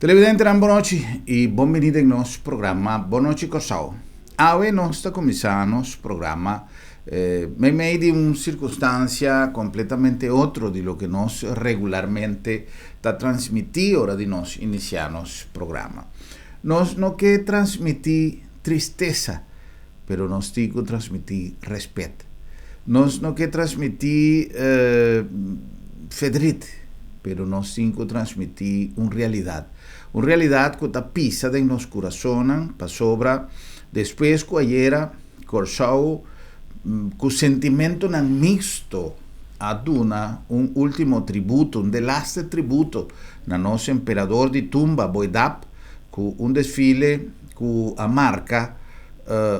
Televidentenan bon nochi y bon bini den nos programa Bon Nochi Kòrsou. Awe nos ta kuminsá nos programa meimei di un sirkunstansia kompletamente otro di loke nos regularmente ta transmití ora di nos inisiá nos programa. Nos no ke transmití tristesa, pero nos tin ku transmití rèspèt. Nos no ke transmití fedrit, pero nos tin ku transmití un realidat. Un realidat ku ta pisa den nos kurasonnan, pasobra despues ku ayera Kòrsou ku sentimentonan miksto a duna un último tributo, un delaste tributo na nos emperador di tumba, Boy Dap, ku un desfile ku a marka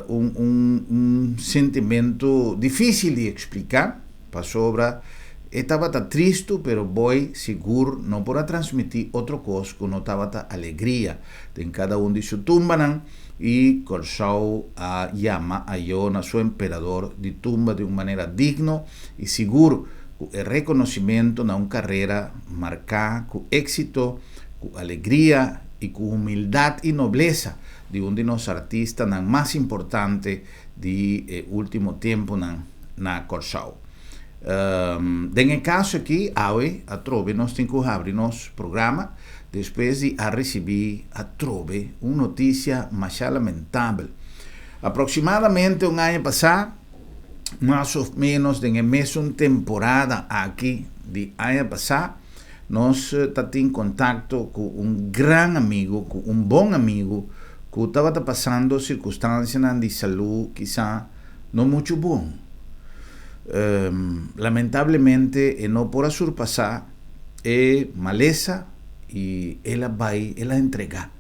un un un sentimentu difísil di ekspliká, pasobra e tabata tristu pero Boy sigur no por a transmití otro kos ku no tabata alegria den kada un di su tumbanan i Kòrsou a yama ayó na su emperador di tumba di un manera digno i sigur ku e rekonosimentu na un karera marká ku éksito, ku alegria i ku humildat i noblesa di un di nos artistanan mas importante di e ultimo tempunan na Kòrsou. Den e kaso aki, awe atrobe nos tin ku habri nos programa despues di a risibí atrobe un notisia masha lamentabel. Aproksimadamente un aña pasá, mas òf ménos den e mesun temporada aki di aña pasá, Nos ta tin kontakto ku un gran amigu, ku un bon amigu ku tabata pasando sirkunstansianan di salú kisá no muchu bon. Lamentablemente e no por a surpasá e malesa i el a bai, el a entregá.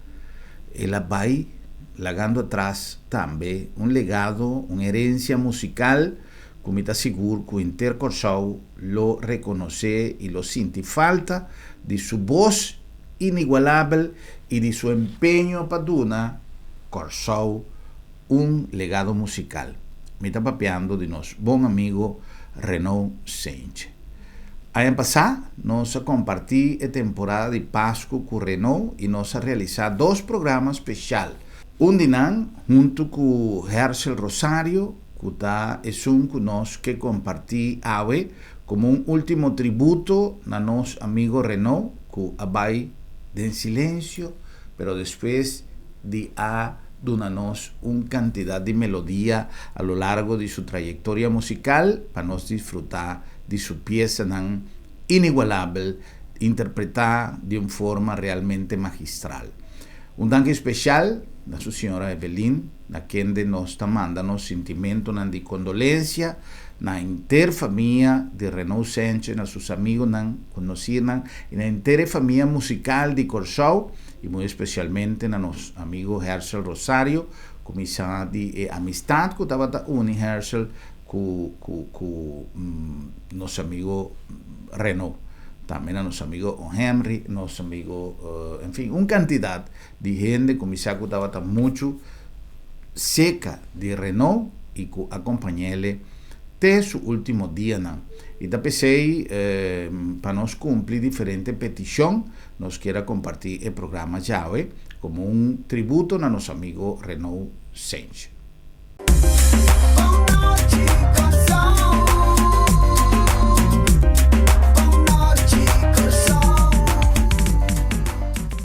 El a bai lagando atras tambe un legado, un herensia musikal ku mi ta sigur ku henter Kòrsou lo rekonosé i lo sinti falta di su bos inigualabel i di su empeño pa duna Kòrsou un legado musikal. Mi ta papiando di nos bon amigo Renaud Cijntje. Aña pasá nos a kompartí e temporada di Pasku ku Renaud i nos a realisá dos programa speshal. Un di nan huntu ku Hershel Rosario, ku ta esun ku nos ke kompartí awe komo un último tributo na nos amigo Renaud ku a bai den silensio pero despues di a duna nos un kantidat di melodia a lo largo di su trayektoria musikal pa nos disfrutá di su piesanan inigualabel interpretá di un forma realmente magistral. Un danki speshal na su señora Evelyn, na kende nos ta manda nos sintimentonan di kondolensia, na henter famia di Renaud Cijntje, na sus amigonan, konosirnan i na henter e famia musikal di Kòrsou i muy espesialmente na nos amigo Hershel Rosario, kuminsá di e amistat ku tabata uni Hershel ku ku ku nos amigo Renaud, tambe na nos amigo Henry, nos amigo en fin un kantidat di hende ku mi sa ku tabata muchu seka di Renaud i ku a kompañ'ele te su ultimo dianan. I ta p'esei pa nos kumpli diferente petishon nos kier a kompartí e programa djawe komo un tributo na nos amigo Renaud Cijntje.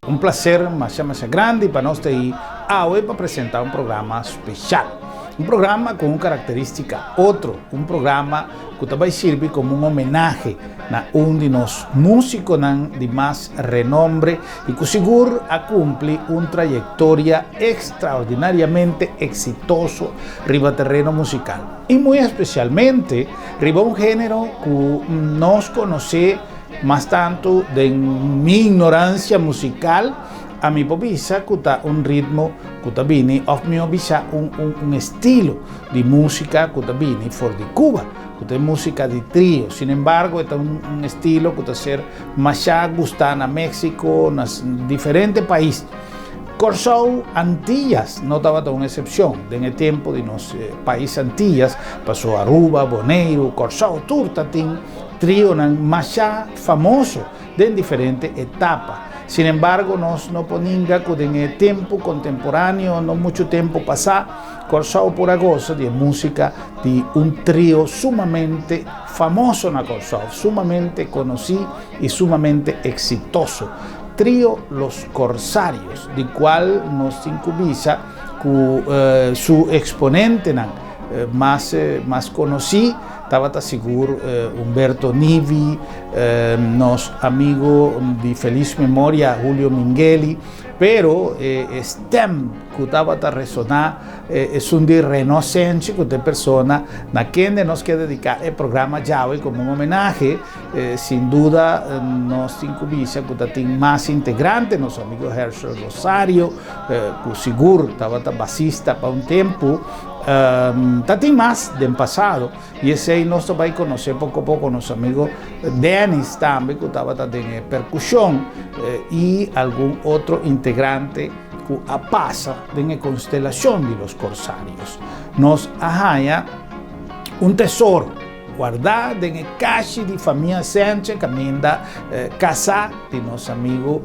Un placer masha masha grandi pa nos ta ei awe pa presenta un programa special. Un programa cu un caracteristica otro, un programa cu ta bay sirbi como un homenahe na un di nos musiconan di mas renombre y cu sigur a cumpli un trayectoria extraordinariamente exitoso riba terreno musical y muy especialmente riba un genero cu nos conoce mas tanto den mi ignorancia musical a mi por bisa cu ta un ritmo cu ta bini of mihor bisa un un estilo di musica cu ta bini for di Cuba cu ta e musica di trio. Sin embargo e ta un estilo cu ta ser Masha gustá na México, na diferente pais. Kòrsou, Antillas no tabata un eksepshon. Den e tempu di nos pais Antillas, pasó Aruba, Boneiru, Kòrsou, tur ta tin trionan masha famoso den diferente etapa. Sin embargo, nos no por ninga ku den e tempu kontemporáneo, no muchu tempu pasá, Kòrsou por a gosa di e músika di un trio sumamente famoso na Kòrsou, sumamente konosí i sumamente eksitoso, Trio Los Corsarios, di kual nos tin ku bisa ku su eksponentenan mas mas konosí tabata sigur Humberto Nivi, nos amigo di felis memoria Julio Mingueli, pero e stem ku tabata resoná esun di Reno Senchi ku ta e persona na kende nos ke dediká e programa djawe komo un homenahe. Sin duda nos tin ku bisa ku ta tin mas integrante, nos amigo Herschel Rosario ku sigur tabata basista pa un tempu, ta tin mas den pasado y esey nos ta bay conoce poco poco, nos amigo Dennis tambe cu tabata den e percusion y algun otro integrante cu a pasa den e constelacion di Los Corsarios. Nos a haya un tesoro Guardá den e kashi di famia Senche kaminda kasá di nos amigu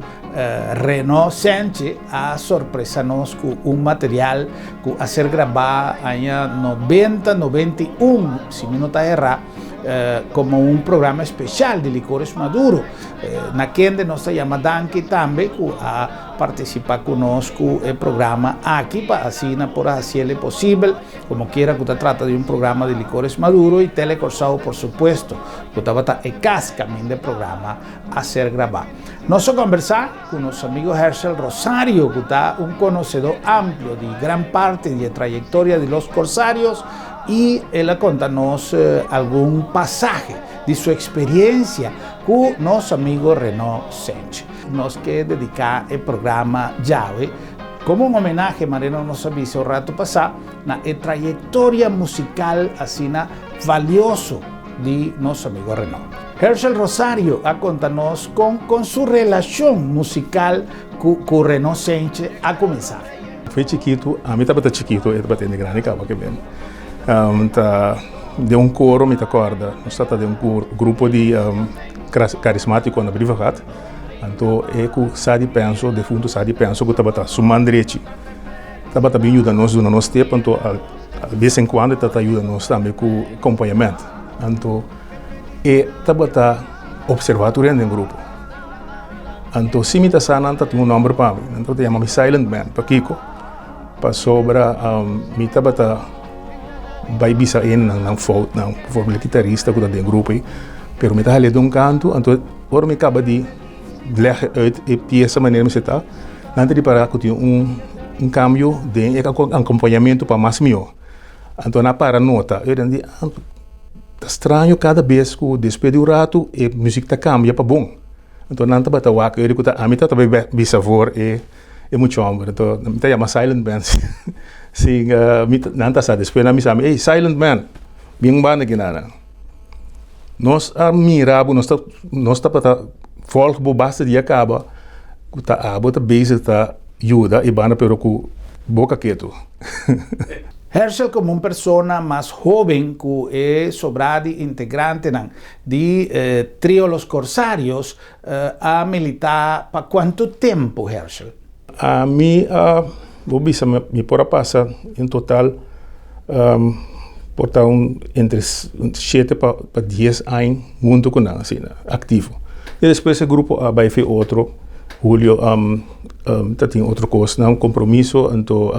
Reno Senche a sorpresa nos ku un material ku a ser grabá aña 90, 91, si mi no ta erá, komo un programa espesial di Licores Maduro. Na kende nos ta yama danki tambe ku a partisipá ku nos ku e programa aki pa asina por a hasiel e posibel. Como kiera cu ta trata di un programa di Licores Maduro y Tele Corsao por supuesto cu tabata e cas caminda e programa a ser graba. Nos a conversa cu nos amigo Herschel Rosario cu ta un conocedor amplio di gran parti di e trayectoria di Los Corsarios y el a conta nos algun pasahe di su experiencia cu nos amigo Reno Sench. Nos ke dedica e programa djawe Komo un homenahe, manera nos a bisa un ratu pasá, na e trayektoria musikal asina valioso di nos amigo Reno. Herschel Rosario a konta nos kon kon su relashon musikal ku ku Reno Senche a kuminsá. Foi chikitu, ami tabata chikitu, e tabata hende grandi kaba ke ben. Ta den un koro mi ta kòrda, nos tabata den un grupo di karismátiko na Brievengat. Anto e ku sa di penso, defuntu sa di penso ku tabata su man drechi, tabata bin yuda nos duna nos tep, anto bes en kuando e tabata yuda nos tambe ku kompañament. Anto e tabata opservá tur hende den grupo. Anto si mi ta sa nan ta tin un nòmber pa mi, nan tabata yama mi Silent Man. Pakiko? Pasobra mi tabata bai bisa hendenan nan foutnan, por e kitarista ku ta den grupo ei, pero mi ta hal'é den un kantu, anto ora mi kaba di leg uit e piesa manera mi ta, nan ta ripará ku tin un kambio den e akompañamentu pa mas mihó. Anto nan a para nota, e nan di, ta straño kada bes ku despues di un ratu e muzik ta kambia pa bon. Anto nan tabata wak ku ta ami tabata bai bisa for e. E mucha homber enton mi ta yama silent man sin mi nan ta sa despues nan bisa mi ey silent man bin banda aki nan nos a mira bo nos ta nos tabata volg bo basta dia kaba ku ta abo ta bezig ta yuda e banda pero ku boka ketu. Herschel komo un persona mas hoben ku e sobrá di integrantenan di Trio Los Corsarios A militá pa kuantu tempu, Herschel? Ami a bo bisa mi por a pasa en total por ta un entre shete pa dies aña hunto ku nan asina aktivo. I despues e grupo a bai fi otro, Julio ta tin otro kosnan, kompromiso, anto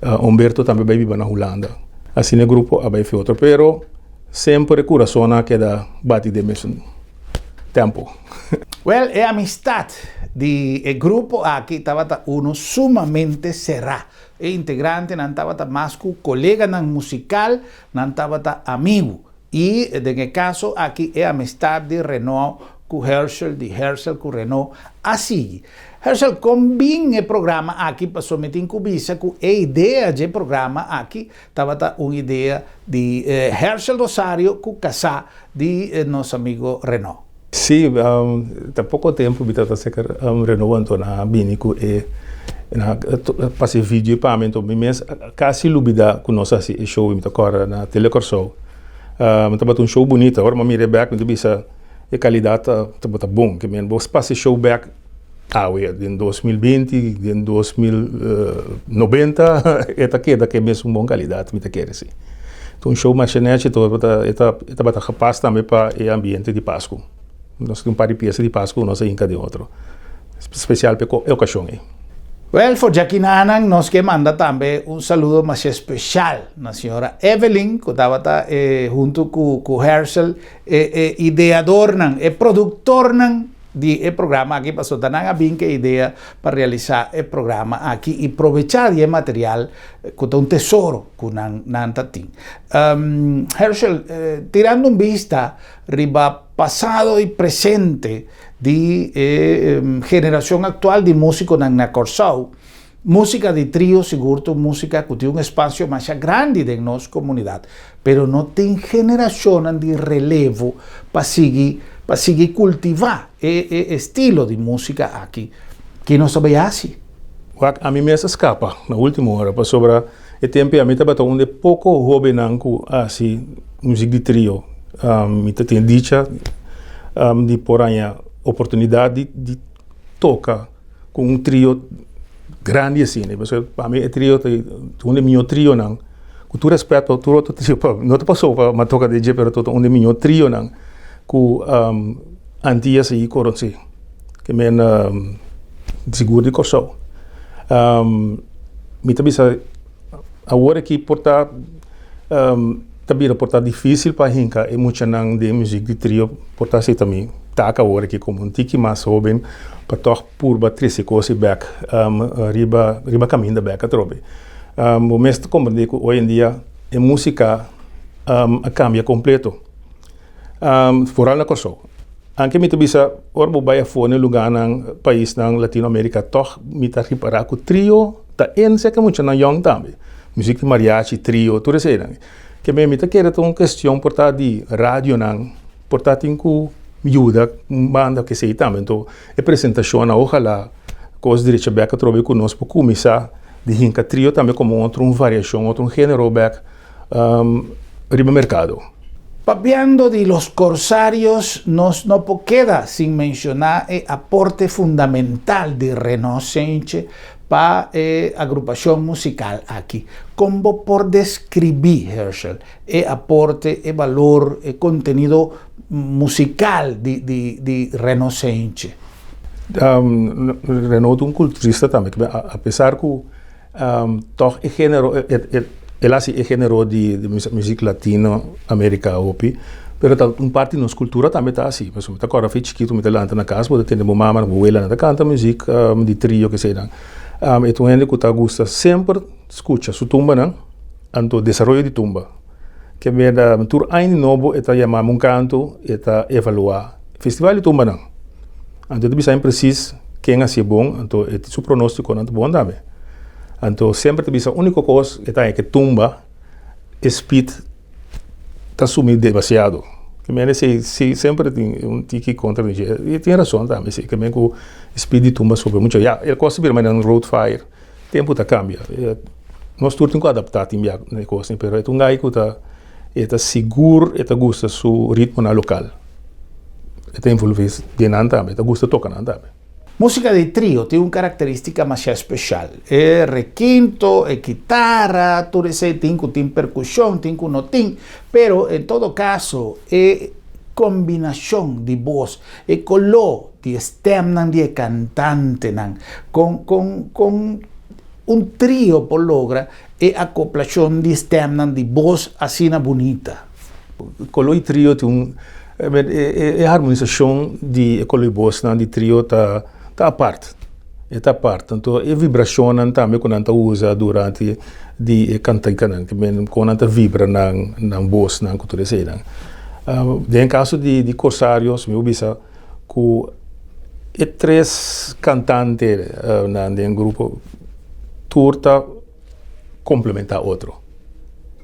Humberto tambe bai biba na Hulanda. Asina e grupo a bai fi otro, pero semper e kurasonnan a keda bati den mesun. tempo. Wel, e amistad di e grupo aki tabata uno sumamente será. E integrantenan tabata mas cu coleganan musical, nan tabata amigu. Y den e caso aki e amistad di Renaud cu Herschel, di Herschel cu Renaud a sigui. Herschel, con bin e programa aki? Pasobra mi tin cu bisa cu e idea dje programa aki tabata un idea di Herschel Rosario cu casá di nos amigo Renaud. Sí, ta poko tempu mi tabata seker Renaud anto nan a bini ku e nan a pasa e video pa mi anto mi mes kasi lubida ku nos a hasi e show mi ta kòrda na Tele Kòrsou. Tabata un show bunita ora mi a mira e bèk mi ta bisa e kalidat tabata bon ke men bo pasa e show bèk. Awe den 2020, den 2090, e ta keda ku e mesun bon kalidat, mi ta kere si. Ta un show masha nechi, e tabata gepas tambe pa e ambiente di Pasku. Nos tin un par di piesa di Pasku ku nos a hinka den otro, spesial pa e okashon ei. Wèl, for djakinanan nos ke manda tambe un saludo masha spesial na señora Evelyn ku tabata huntu ku Hershel e ideadornan, e produktornan di e programa aki pasobra nan a bin ku e idea pa realisá e programa aki i probechá di e material ku ta un tesoro ku nan nan ta tin. Hershel, tirando un bista riba pasado i presente di e generashon aktual di músikonan na Kòrsou, Músika di trio sigur ta un músika ku tin un espasio masha grandi den nos komunidat, pero no tin generashonnan di relevo pa sigui pa sigui kultivá e e estilo di músika aki. Ki nos ta bai hasi? Wak, ami mes a skapa na último ora pasobra e tempu ei ami tabata un di e poko hóbennan ku a hasi muzik di trio. Mi ta tin e dicha di por haña oportunidat di di toka. Ku un trio grandi asina, pasobra pa mi e trio ta un di e mihó trionan, ku tur rèspèt pa tur otro trio, no ta pasobra mi a toka den dje, pero ta un di e mihó trionan ku Antias a konosé, ke men sigur di Kòrsou. Mi ta bisa awor aki por ta ta bira por ta difísil pa hinka e muchanan den muzik di trio, por ta así ta mi taka awor aki komo un tiki mas hóben pa tòg purba trese kos ei bèk riba riba kaminda bèk atrobe. Bo mes ta komprendé ku oy en dia e músika a kambia kompleto, foral na Kòrsou. Anke mi ta bisa ora bo bai afó na e lugánan, paisnan Latinoamérika tòg mi ta ripará ku trio ta en seke muchanan yòn tambe. Muzik di mariachi, trio, tur eseinan. Ke mi ta kere ta un kestion por ta di radionan, por ta tin ku yuda un banda ku esei tambe. Anto e presentashonnan ojalá kos drecha bèk atrobe ku nos por kuminsá di hinka trio tambe komo otro un variashon, otro un género bèk riba merkado. Papiando di Los Corsarios nos no por keda sin menshoná e aporte fundamental di Renaud Sentje pa e agrupashon musikal aki. Kon bo por deskribí, Hershel, e aporte, e balor, e kontenido musikal di di di Renaud Sentje? Renaud ta un kulturista tambe, apesar ku Tòg e género, el hasi e género di muzik latino Amerika hopi, pero ta un parti di nos kultura tambe ta hasi. Pasobra mi ta kòrda afei chikitu mi ta lanta na kas, bo ta tende bo mama, bo welanan ta kanta muzik di trio keseinan. E ta un hende ku ta gusta semper skucha su tumbanan, anto desaroyo di tumba. Ke meda tur aña di nobo e ta yama mi un kantu, e ta evaluá festival di tumbanan. Anto e ta bisa mi presis ken a hasié bon, anto e su pronóstikonan ta bon tambe. Anto semper ta bisa úniko kos e ta haña ke tumba e speed ta sumi demasiado. Ke mende si si semper tin un tiki kontra di dje. I tin rason tambe si, ke men ku speed di tumba subi mucho. Ya, e kos ta bira manera un road fire, tempu ta kambia. Nos tur tin ku adaptá tin bia na e kosnan, pero e ta un gai ku ta e ta sigur e ta gusta su ritmonan lokal. E ta envolví den nan tambe, e ta gusta toka nan tambe. Músika di trio tin un karakterístika masha speshal. E rekinto, e kitara, tur esei tin ku tin perkushon, tin ku no tin, pero en todo kaso e kombinashon di bos, e koló di e stèmnan di e kantantenan, kon kon kon un trio por logra e akoplashon di stèmnan di bos asina bunita. Koló i trio tin un e harmonisashon di e koló i bosnan di trio ta ta apart, e ta apart. Anto e vibrashonnan tambe ku nan ta usa durante di e kantikanan, kon nan ta vibra nan nan bosnan ku tur eseinan. Den e kaso di di Corsarios mi por bisa ku e tres kantantenan den grupo tur ta komplementá otro.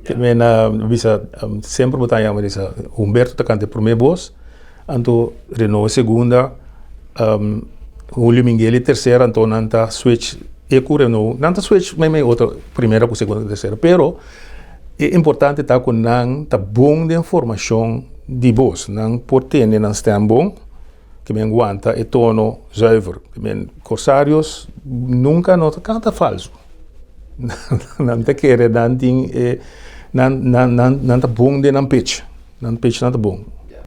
Te men a bisa semper bo ta yama bisa Humberto ta kanta e promé bos, anto Reno e segunda, Julio Minguel e tersera, anto nan ta switch e ku Reno, nan ta switch meimei otro primera ku segunda ku tersera, pero e importante ta ku nan ta bon den formashon di bos, nan por tene nan stèm bon. Ke men wanta e tono zuiver. Ke men Corsarios nunka no ta kanta falso. Nan ta kere nan tin e nan nan nan nan ta bon den nan pitch. Nan pitch nan ta bon.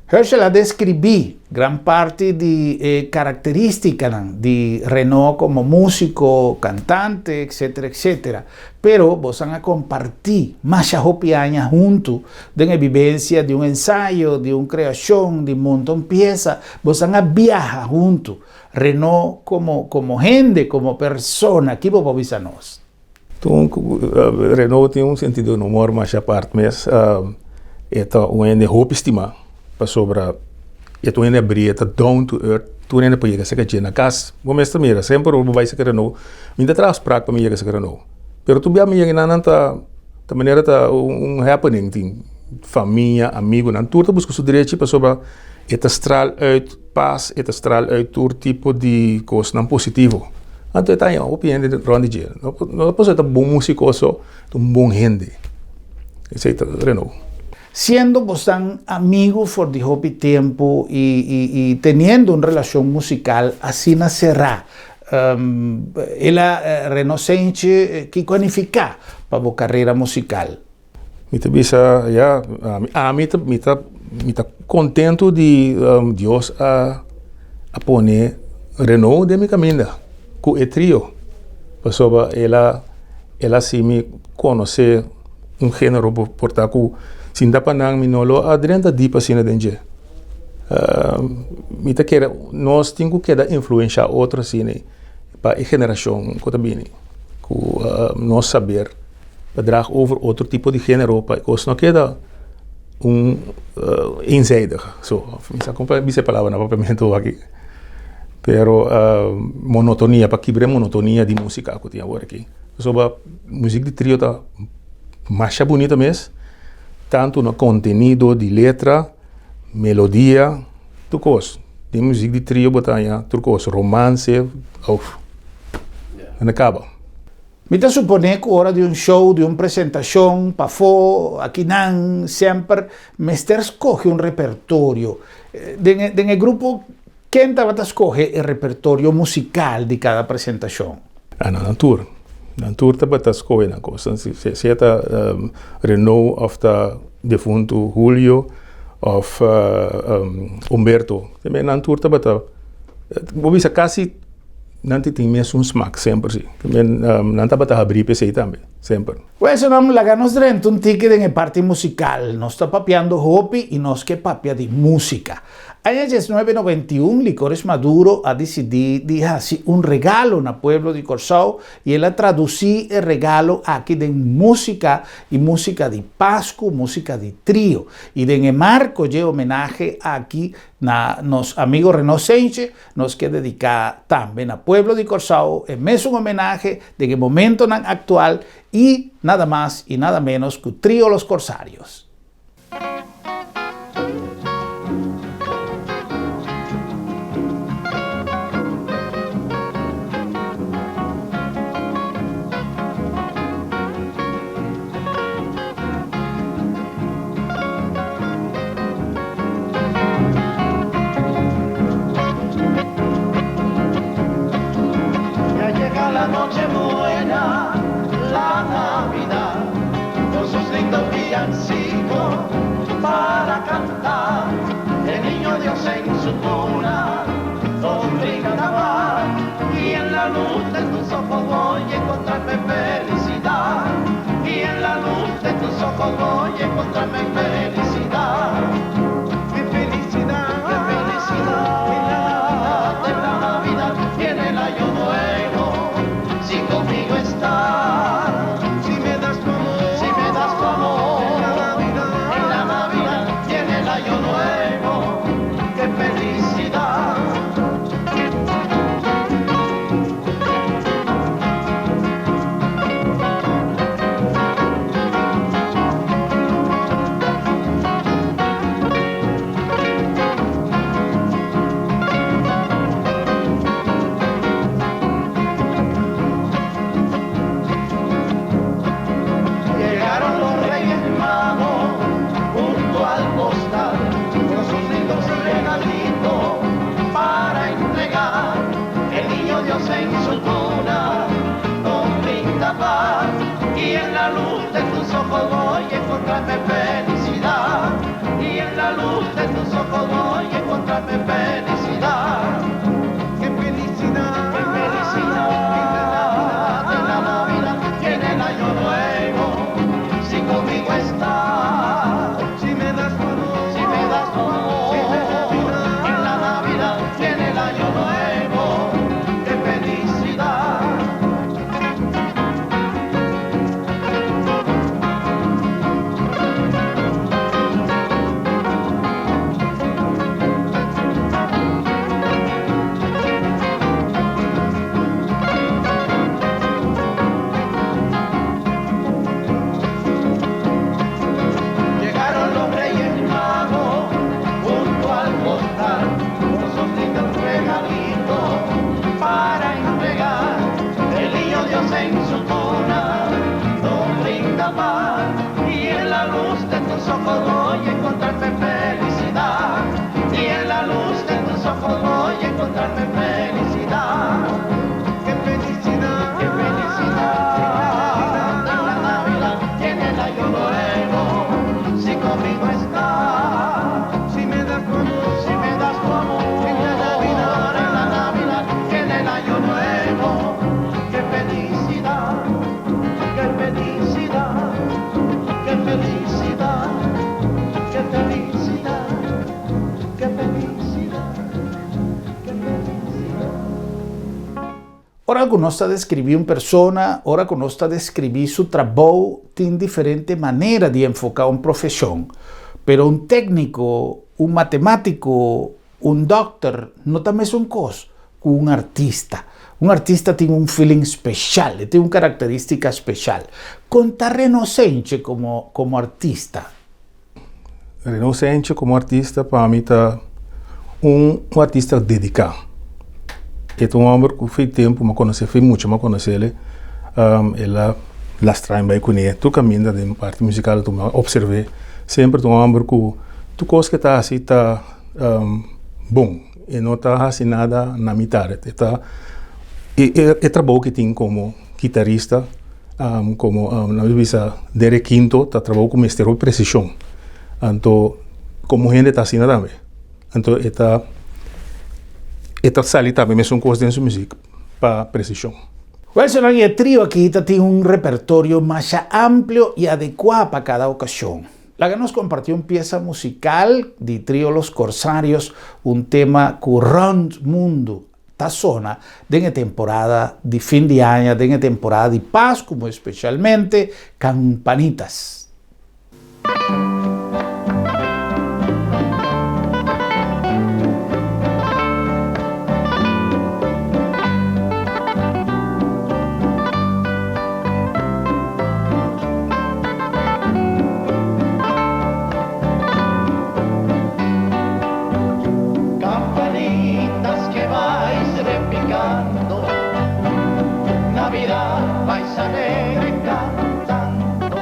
Herschel a deskribí gran parti di e karakterístikanan di Reno komo músiko, kantante, etcétera, etcétera. Pero bosan a kompartí masha hopi aña huntu den e bibensia di un ensayo, di un kreashon, di monta un piesa. Bosan a biaha huntu. Reno komo komo hende, komo persona, ki bo por bisa nos? Toen Reno tin un sentido di humor masha apart mes. E ta un hende hopi stimá pasobra e ta un hende abrí, e ta down to earth. Tur hende por yega serka dje na kas. Bo mes ta mira, semper ora bo bai serka Reno, mi ta traha afsprak pa mi yega serka Reno. Pero tur bia mi yega einan nan ta ta manera ta un happening tin famia, amigunan, tur ta buska su drechi pasobra e ta straal uit. Pas e ta straal uit tur tipo di kosnan positivo. Anto e ta haña hopi hende rònt di dje. No no ta pasobra e ta bon músiko so, e ta un bon hende. Esei ta Renaud. Siendo bosnan amigu for di hopi tempu i i i teniendo un relashon musikal asina será, el a Renaud Senche kiko a nifiká pa bo karera musikal? Mi ta bisa ya, ami ta mi ta mi ta kontentu di Dios a a pone Renaud den mi kaminda ku e trio pasobra el a el a hasi mi konosé un género por ta ku sin ta pa nan mi no lo a drenta dip asina den dje. Mi ta kere nos tin ku keda influenshá otro asina pa e generashon ku ta bini ku nos saber. Pa draag over otro tipo di genero pa e kos no keda un eenzijdig so mi sa kon pa bisa e palabra na papiamentu aki pero monotonia pa kibra e monotonia di musika ku tin awor aki pasobra muzik di trio ta masha bunita mes tantu na kontenido di letra melodia tur kos den muzik di trio bo ta haña tur kos romanse òf nan a kaba. Mi ta suponé ku ora di un show, di un presentashon, pafó, akinan, semper mester skohe un repertorio. Den e den e grupo ken tabata skohe e repertorio musikal di kada presentashon? Ah, nan tur. Nan tur tabata skohe nan kos. Sea ta Renaud òf ta defuntu Julio òf Humberto. Nan tur tabata, bo bisa kasi. Nan ti tin mesun smak semper si. Nan tabata habrí p'esei tambe, semper. Pues nan laga nos drenta un tiki den e parti musikal. Nos ta papiando hopi i nos ke papia di músika. Aña 1991 Licores Maduro a disidí di hasi un regalo na pueblo di Kòrsou i el a tradusí e regalo aki den músika i músika di Pasku, músika di trio. I den e marko dje homenahe aki na nos amigo Renaud Senche, Nos ke dediká tambe na pueblo di Kòrsou e mesun homenahe den e momentonan aktual i nada mas i nada ménos ku Trio Los Corsarios. Ya llega la noche buena, la Navidad, con sus lindos villancicos para cantar. El niño Dios en su cuna nos brindará y en la luz de tus ojos voy a encontrarme felicidad. Y en la luz de tus ojos voy a encontrarme felicidad. Qué felicidad, qué felicidad. En la Navidad, en la Navidad viene el año nuevo. Si conmigo estás, si me das tu amor, si me das tu amor. En la Navidad, en la Navidad viene el año nuevo. Qué felicidad. su cuna nos brinda paz y en la luz de tus ojos voy a encontrarme felicidad y en la luz de tus ojos voy a encontrarme felicidad. ¡Qué felicidad! ¡Qué felicidad! En la Navidad y en el Año Nuevo, si conmigo estás, Si me das tu amor, si me das tu amor, en la Navidad y en el Año Nuevo, ¡qué felicidad! Llegaron los Reyes Magos junto al portal con sus lindos regalitos para entregar. El niño Dios en su cuna nos brinda paz y en la luz de tus ojos voy a encontrarme felicidad. Y en la luz de tus ojos voy a encontrarme felicidad. ¡Qué felicidad! ¡Qué felicidad! En la Navidad y en el Año Nuevo, si conmigo estás, Si me das tu amor, si me das tu amor, En la Navidad. en la Navidad y en el Año Nuevo, ¡qué felicidad! ¡Qué felicidad! ¡Qué felicidad! ¡Qué felicidad! ¡Qué felicidad! ¡Qué felicidad! Ora ku nos ta deskribí un persona, ora ku nos ta deskribí su trabou, tin diferente manera di enfoká un profeshon. Pero un tékniko, un matemátiko, un dòkter, no ta mesun kos ku un artista. Un artista tin un feeling spesial, tin un karakterístika spesial. Kon ta Reno Senche komo artista? Reno Senche komo artista, pa mi, ta un artista dediká. E ta un hòmber ku for tempu, m'a konosé, for muchu, m'a konosé. El a lastra bai kuné, tur kaminda di parti musikal, tur m'a opservá. Semper un hòmber ku tur kos ku ta asina, ta bon. E no ta asina nada na mitar. E ta e trabou ku tin komo gitarista, komo na bisa de rekinto, ta trabou ku mester presishon. Anto, komo hende ta asina tambe. Anto, e ta sali tambe mesun kos den su músika pa presishon. Wilson, e trio aki tin un repertorio mas amplio i adekuá pa kada okashon. Laga nos kompartí un piesa musikal di Trio Los Corsarios, un tema ku rònt mundu ta sona den temporada di fin di aña, den temporada di Pasku, espesialmente Campanitas. Campanitas que vais repicando, Navidad vais alegre cantando.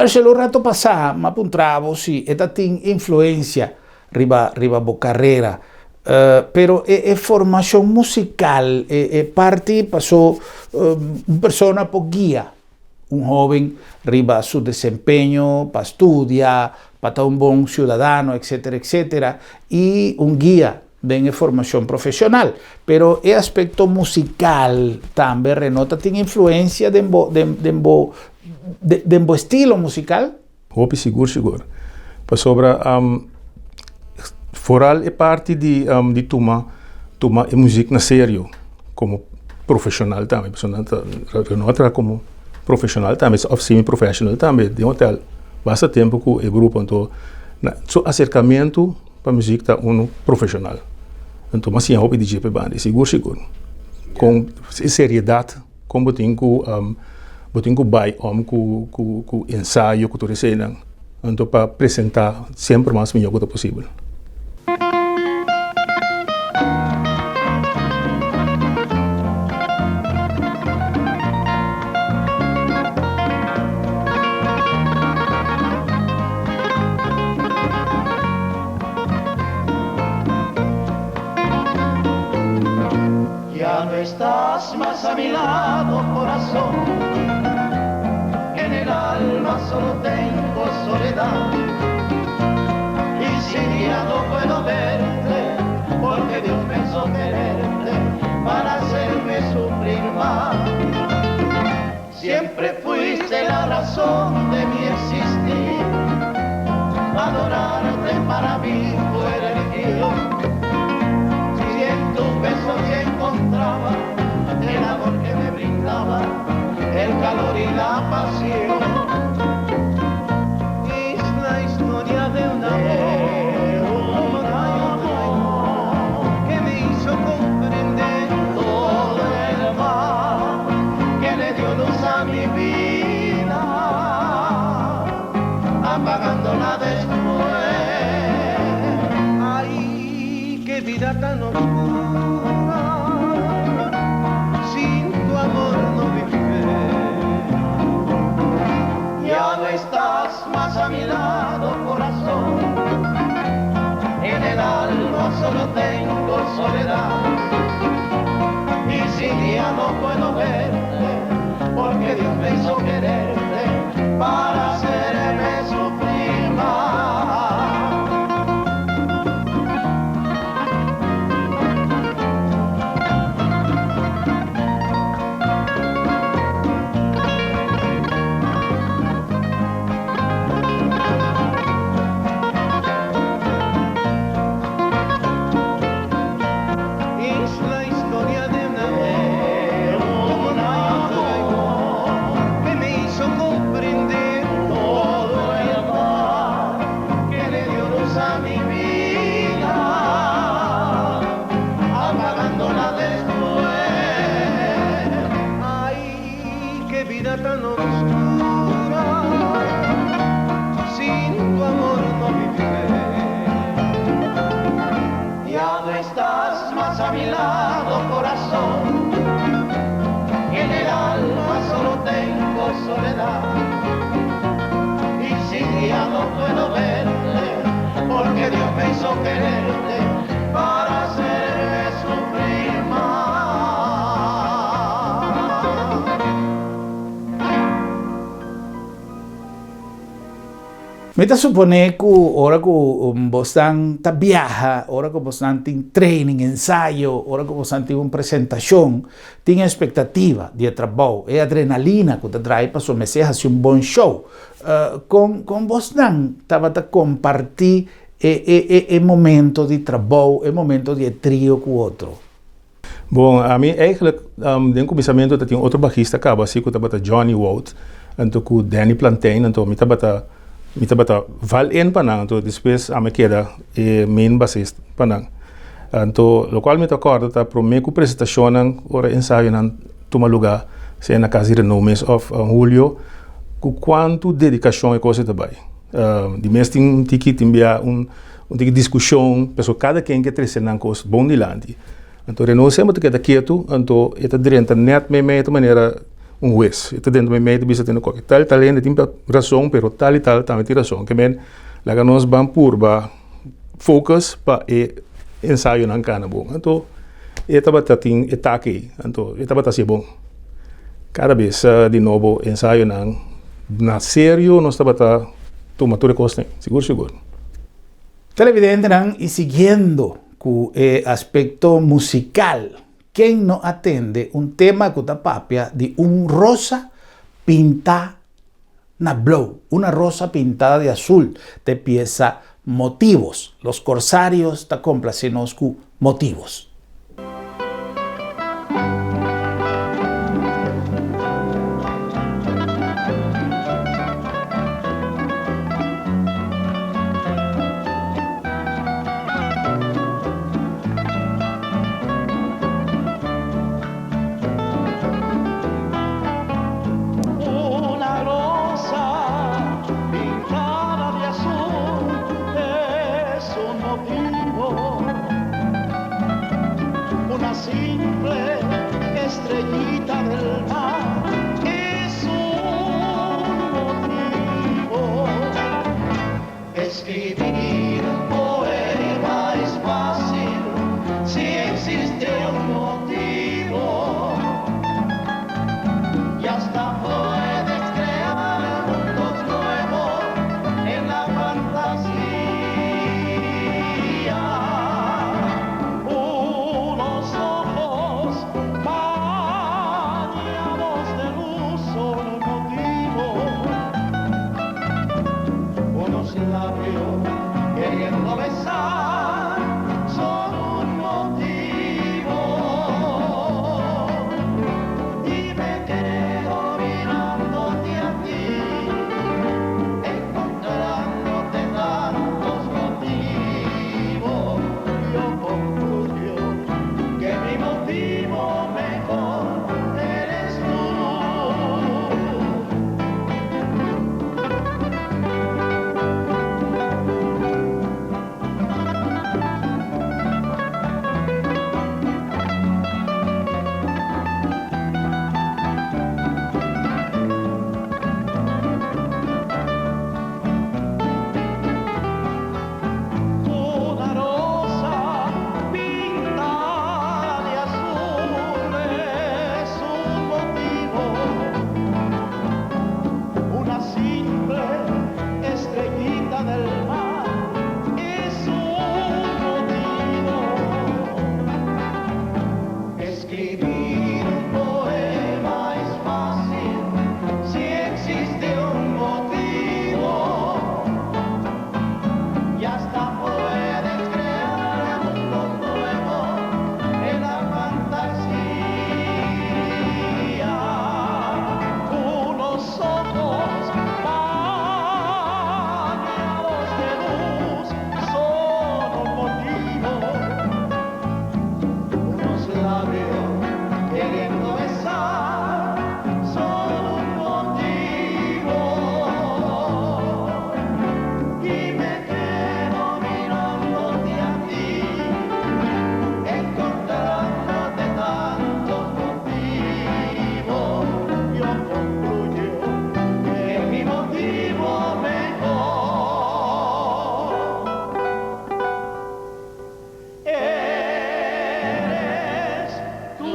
Herschel, un rato pasá m'a puntra bo si e ta tin influencia riba riba bo carera, pero e e formacion musical e e parti paso un persona por guia un hoben riba su desempeño pa studia, pa ta un bon ciudadano, etcetera, etcetera, y un guia den e formacion profesional. Pero e aspecto musical tambe, Reno, ta tin influencia den bo den den bo den bo estilo musical? Hopi sigur sigur. Pasobra foral e parti di di tuma tuma e muziek na serio komo profeshonal tambe pasobra nan ta no a traha komo profeshonal tambe òf semi profeshonal tambe den hotel basta tempu ku e grupo anto su aserkamentu pa muziek ta unu profeshonal anto mi a siña hopi di dje pa e banda sigur sigur kon e seriedat. Kon bo tin ku bo tin ku bai om ku ku ku ensayo ku tur eseinan anto pa presentá semper mas mihó ku ta posibel. Ya no estás más a mi lado, corazón En el alma solo tengo soledad Y si ya no puedo verte Porque Dios me hizo quererte Para hacerme sufrir más Siempre fuiste la razón de mi existir Adorarte para mí fue religión Si en tus besos encontraba el amor que me brindaba el calor y la pasión. Es la historia de un amor, un amor que me hizo comprender todo el mal que le dio luz a mi vida, apagándola después. Ay, qué vida tan oscura, sin tu amor no viviré. Ya no estás más a mi lado, corazón. En el alma solo tengo soledad. Y si ya no puedo verte, porque Dios me hizo quererte para hacerme sufrir más. Es la historia de un amor, un amor que me hizo comprender todo el mal que le dio luz a mi vida, apagándola después. Ay, qué vida tan oscura, sin tu amor no viviré. Ya no estás más a mi lado, corazón. En el alma solo tengo soledad. Y si ya no puedo verte, porque Dios me hizo quererte para hacerme sufrir más. Mi ta suponé ku ora ku bosnan ta biaha, ora ku bosnan tin training, ensayo, ora ku bosnan tin un presentashon, tin espektativa di e trabou, e adrenalina ku ta drai pasobra mester hasi un bon show. Kon kon bosnan tabata kompartí e e e momento di trabou, e momento di e trio ku otro? Bon, ami eigenlijk den kuminsamentu ta tin otro bajista kaba asi ku tabata Johnny Wout anto ku Danny Plantain anto mi tabata mi tabata val in pa nan anto despues ami a keda e main basist pa nan. Anto lokual mi ta kòrda ta promé ku presentashonnan ora ensayonan tuma lugá sea na kas di Renault mes òf Julio ku kuantu dedikashon e kos ei ta bai. Di mes tin un tiki tin bia un Un tiki diskushon, pasobra kada ken ke trese nan kos bon dilanti. Anto Renaud semper ta keda ketu, anto e ta drenta nèt meimei ta manera un hues. E ta dentro mi mei ta bisa tende koke tal i tal hende tin rason pero tal i tal tambe tin rason. Ke men laga nos ban purba focus pa e ensayonan kana bon. Anto e tabata tin e tak ei, anto e tabata hasi bon. Kada bes di nobo ensayonan na serio nos tabata tuma tur e kosnan, sigur sigur. Televidentenan y siguiendo cu e aspecto musical, ken no a tende un tema cu ta papia di un rosa pinta na blou, una rosa pintada de azul, ta e pieza Motivos. Los Corsarios ta complace nos cu Motivos. Una rosa pintada de azul es un motivo Una simple estrellita del mar es un motivo Escribir un poema es fácil si existe un motivo Y hasta puedes crear mundos nuevos en la fantasía Unos ojos bañados de luz son un motivo Unos labios queriendo besar son un motivo Y me quedo mirándote a ti Encontrándote tantos motivos Yo concluyo que mi motivo mejor eres tú. Una rosa pintada de azul es un motivo Una simple estrellita del mar es un motivo Escribir un poema es fácil si existe un motivo Y hasta puedes crear mundos nuevos en la fantasía Unos ojos bañados de luz son un motivo Unos labios queriendo besar son un motivo Y me quedo mirándote a ti Encontrándote tantos motivos Yo concluyo que mi motivo mejor Eres tú.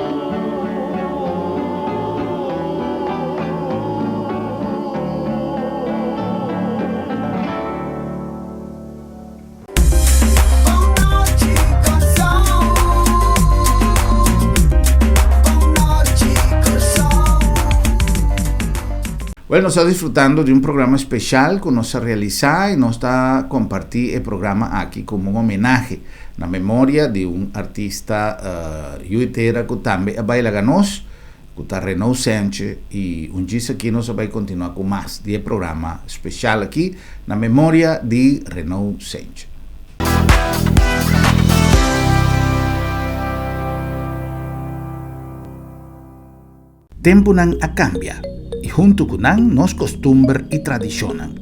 Bueno, nos ta disfrutando di un programa special cu nos a realisa y nos ta comparti e programa aki como un homenahe na memoria di un artista yu y tera cu tambe a bay laga nos, cu ta Renaud Senche y un djis aki nos a bay continua cu mas di e programa special aki na memoria di Renaud Senche. Tempunan a kambia i huntu ku nan nos kostumber i tradishonnan.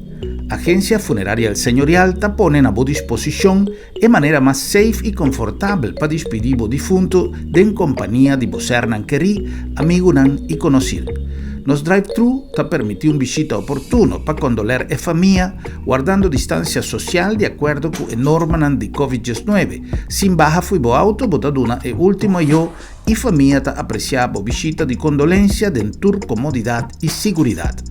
Agensia Funeraria El Señorial ta pone na bo disposishon e manera mas safe i konfortabel pa dispidí bo difuntu den kompania di bo sernan kerí, amigunan i konosir. Nos drive-thru ta permití un bishita oportuno pa kondoler e famia, wardando distansia sosial di akuerdo ku e normanan di Covid 19. Sin baha fo'i bo outo bo ta duna e último ayó i famia ta apresiá bo bishita di kondolensia den tur komodidat i siguridat.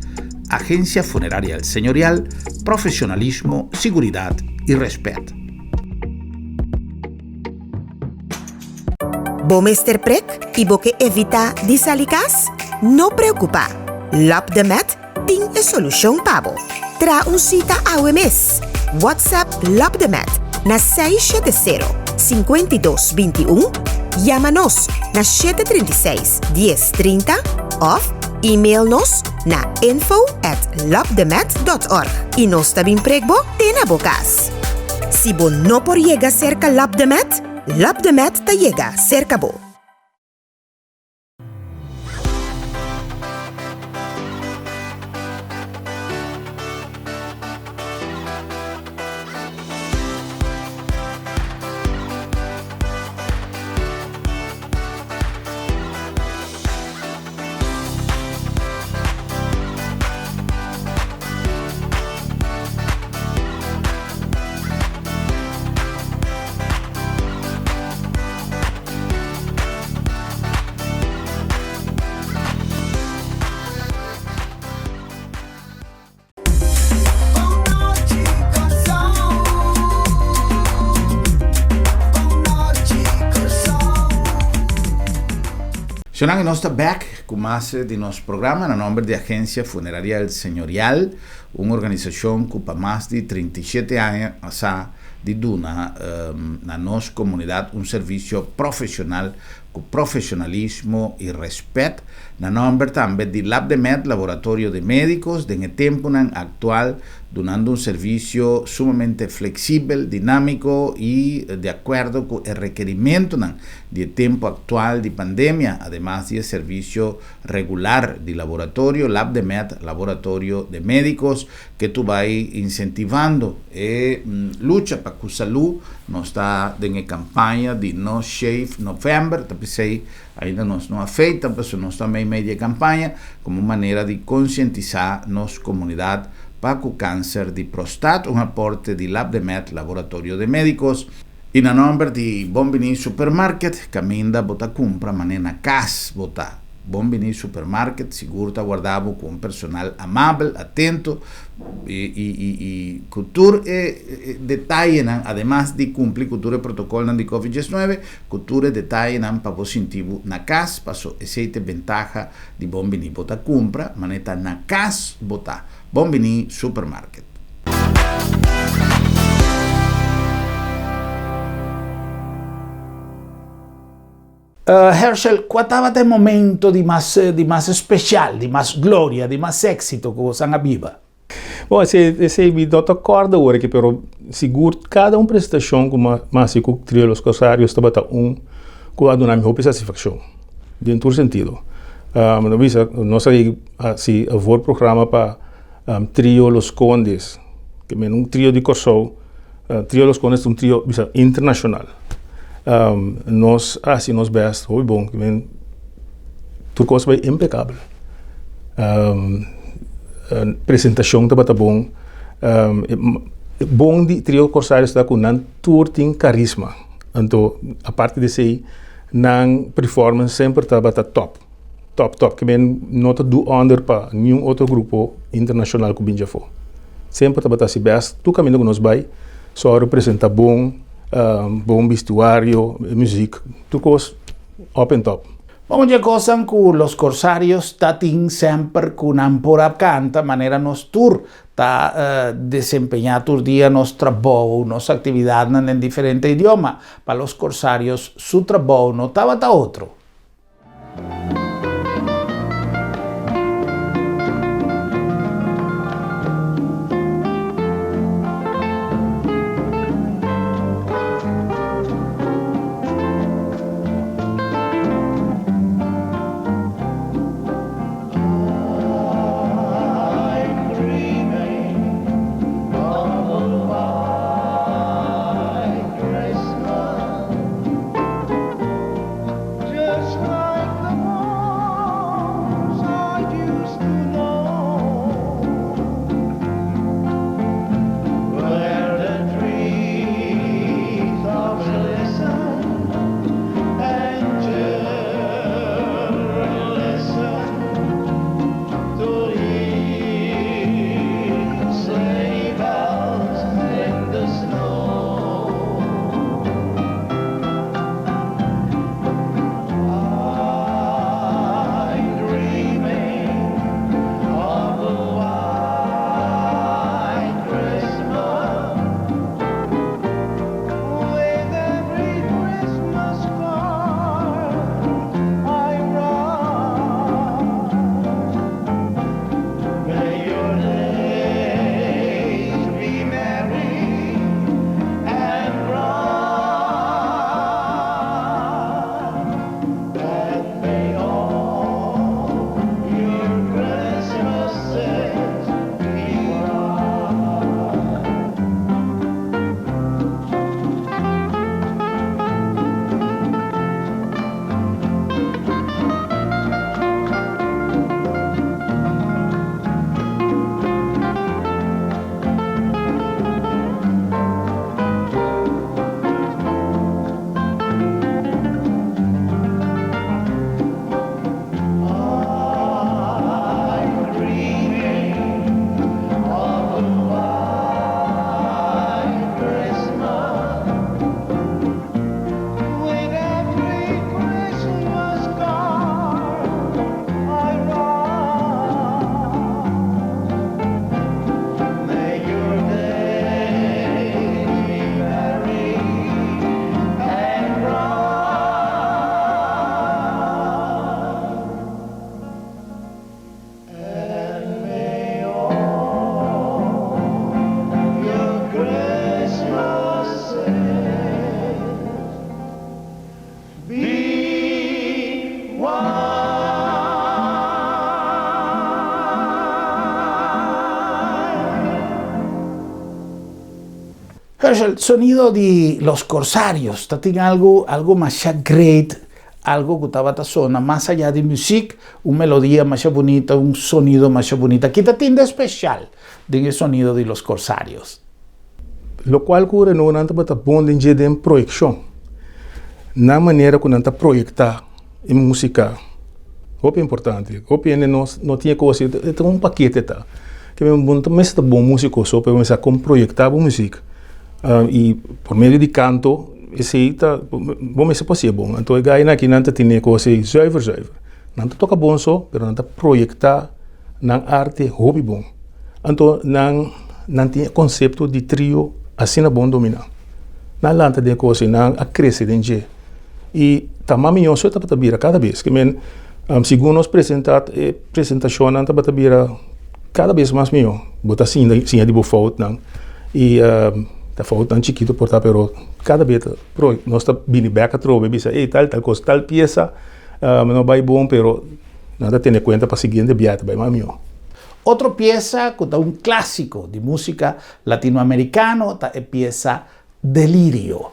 Agensia Funeraria El Señorial, profesionalismo, siguridat i rèspèt. Bo mester prek i bo ke evitá di sali kas? No preokupá! Lab de Med tin e solushon pa bo. Traha un sita awe mes! WhatsApp Lab de Med na 670 52 21, yama nos na 736 10 30 òf email nos na info at labdemed.org i nos ta bin prek bo te na bo kas. Si bo no por yega serka Lab de Med, Lab de Med ta yega serka bo. Shonang y nos ta back cu mas di nos programa na nomber di Agencia Funeraria El Señorial, un organisacion cu pa mas di 37 aña a sa di duna na nos comunidad un servicio profesional cu profesionalismo y respet. Na nomber tambe di Labdemed, Laboratorio de Medicos, den e temponan actual dunando un servicio sumamente flexibel, dinamico y di acuerdo cu e requerimentonan di e tempo actual di pandemia, ademas di e servicio regular di laboratorio, Labdemed, Laboratorio de Medicos, ke tu bai insentivando e lucha pa ku salú. Nos ta den e kampaña di No Shave November, ta p'esei ainda nos no a feita, pasobra nos ta meimei di e kampaña komo un manera di konsientisá nos komunidat pa ku kanser di prostat, un aporte di Labdemed, Laboratorio de Médicos. I na nòmber di Bon Biní Supermarket, kaminda bo ta kumpra manera na kas bo ta. Bon Biní Supermarket sigur ta warda bo ku un personal amabel, atento i ku tur e detayenan, ademas di kumpli ku tur e protokolnan di Covid 19, ku tur e detayenan pa bo sinti bo na kas, paso esei ta e bentaha di Bon Biní. Bo ta kumpra manera ta na kas bo ta. Bon Biní Supermarket. Herschel, kua tabata e momento di mas di mas special, di mas gloria, di mas éxito ku bosan a biba? Bon, esei esei mi no ta kòrda awor aki, pero sigur kada un presentashon ku mi a hasi ku Trio Los Corsarios tabata un ku a duna mi hopi satisfakshon, den tur sentido. Mi ta bisa nos a hasi e voorprogramma pa Trio Los Condes, ke men un trio di Kòrsou. Trio Los Condes ta un trio bisa internashonal. Nos a hasi nos bèst hopi bon, ke men tur kos bai impekabel. Presentashon tabata bon. E bon di Trio Corsarios ta ku nan tur tin karisma. Anto aparte di esei nan performance semper tabata tòp. Top top ke men no ta do onder pa niun otro grupo internashonal ku bin djafó. Semper tabata hasi bèst tur kaminda ku nos bai sòru presenta bon, bon bistuario, muzik, tur kos op en top. Bon dje kosan ku Los Corsarios ta tin semper ku nan por a kanta manera nos tur ta desempeñá tur dia nos trabou, nos aktividatnan den diferente idioma. Pa Los Corsarios su trabou no tabata otro. Herschel, sonido di Los Corsarios ta tin algu, algu masha great, algu ku tabata sona mas aya di muzik, un melodia masha bunita, un sonido masha bunita. Ki ta tin di espeshal den e sonido di Los Corsarios? Lokual ku Renault nan tabata bon den dje den proyekshon. Nan manera ku nan ta proyektá e músika hopi importante. Hopi hende no no tin e kos e ta un pakete ta. Ke men bo no ta mester ta bon músiko so pero bo mester sa kon proyektá bo muzik i por medio di kanto esei ta bo mester por hasié bon. Anto e gainan aki nan ta tene e kos ei zuiver zuiver. Nan ta toka bon so pero nan ta proyektá nan arte hopi bon. Anto nan nan tin e konsepto di trio asina bon dominá. Nan lanta den e kos ei, nan a krese den dje. I ta mas mihó so e tabata bira kada bes. Ke men segun nos presentá e presentashonnan tabata bira kada bes mas mihó. Bo ta sinta siña di bo foutnan i ta foutnan chikitu por ta pero kada bes ta nos ta bini bèk atrobe bisa ey tal tal kos tal piesa no bai bon pero nan ta tene kuenta pa siguiente biaha ta bai mas mihó. Otro piesa ku ta un klásiko di músika latinoamerikano ta e piesa Delirio.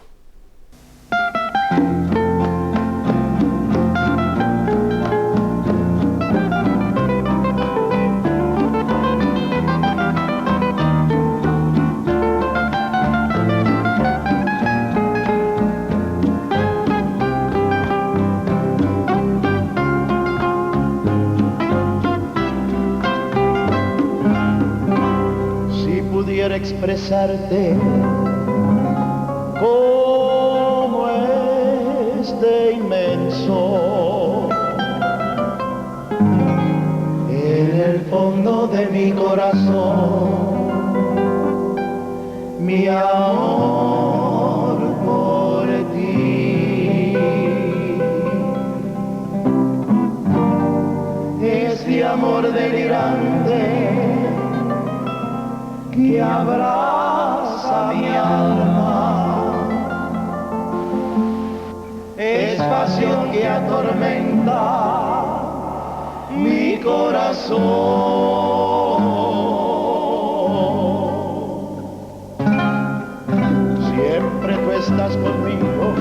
Si pudiera expresarte como es de inmenso en el fondo de mi corazón mi amor por ti. Este amor delirante que abraza mi alma es pasión que atormenta mi corazón. Siempre tú estás conmigo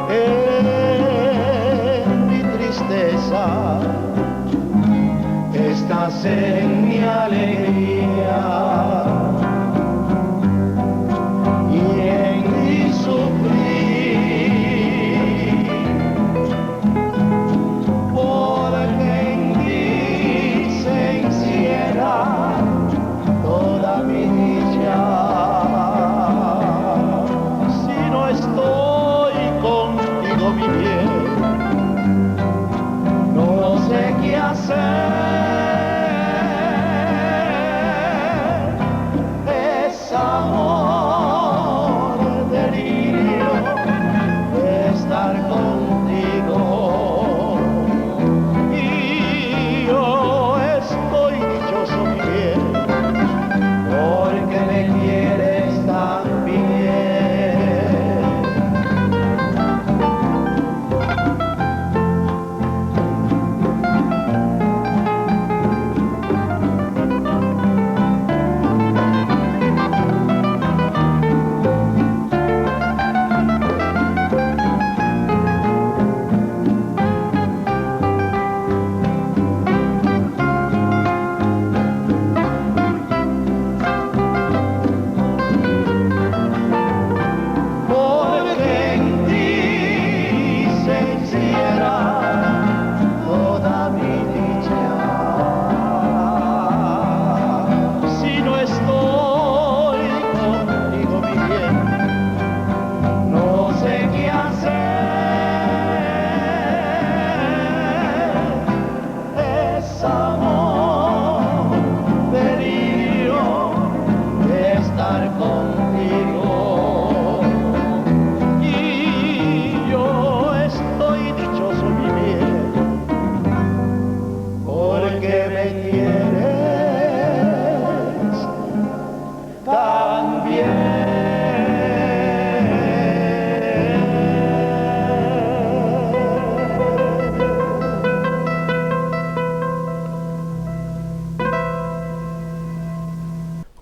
en mi tristeza, estás en mi alegría y en mi sufrir. Porque en ti se encierra toda mi dicha. Si no estoy contigo, mi bien, no sé qué hacer.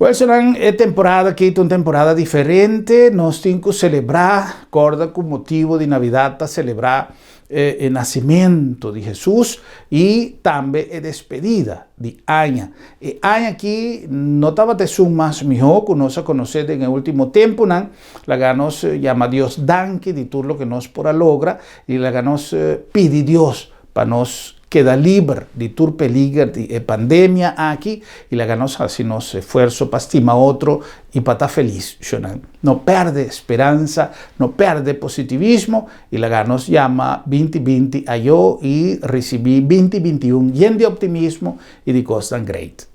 Wèl senan e temporada aki ta un temporada diferente, nos tin ku selebrá, kòrda ku motibu di Navidat ta selebrá e nasimentu di Hesus i tambe e despedida di aña. E aña aki no tabata esun mas mihó ku nos a konosé den e último tempunan. Laga nos yama Dios danki di tur loke nos por a logra i laga nos pidi Dios pa nos keda liber di tur peliger di e pandemia aki i laga nos hasi nos esfuerso pa stima otro i pa ta felis. Shonnan, no pèrdè speransa, no pèrdè positivismo i laga nos yama 2020 ayó i risibí 2021 yen di optimismo i di kosnan great.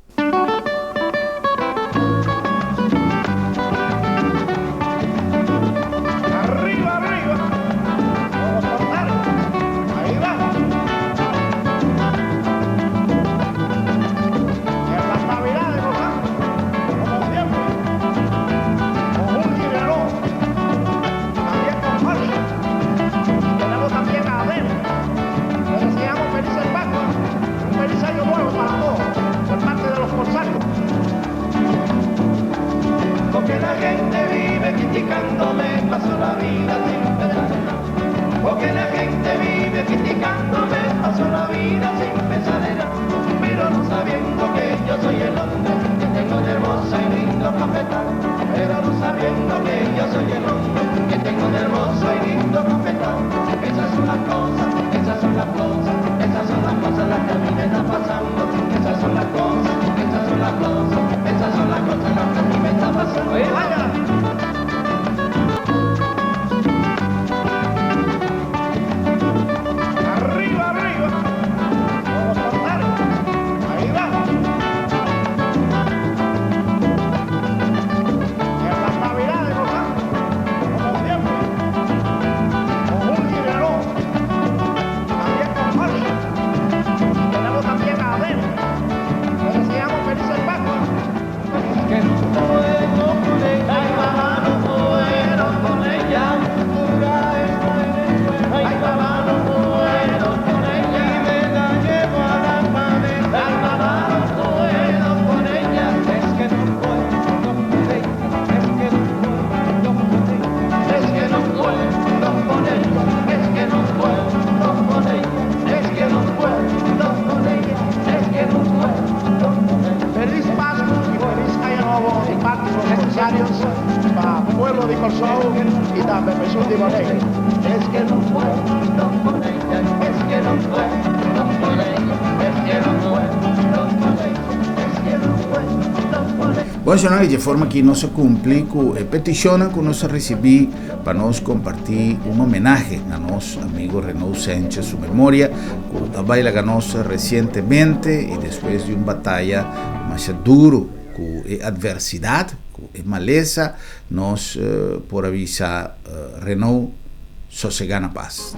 Bon señor, di e forma aki nos a cumpli cu e peticionnan cu nos a ricibi pa nos comparti un homenahe na nos amigo Renaud Sanchez su memoria cu a bay laga nos recientemente y despues di un bataya masha duro cu e adversidad, cu e malesa, nos por a bisa Renaud sosega na paz.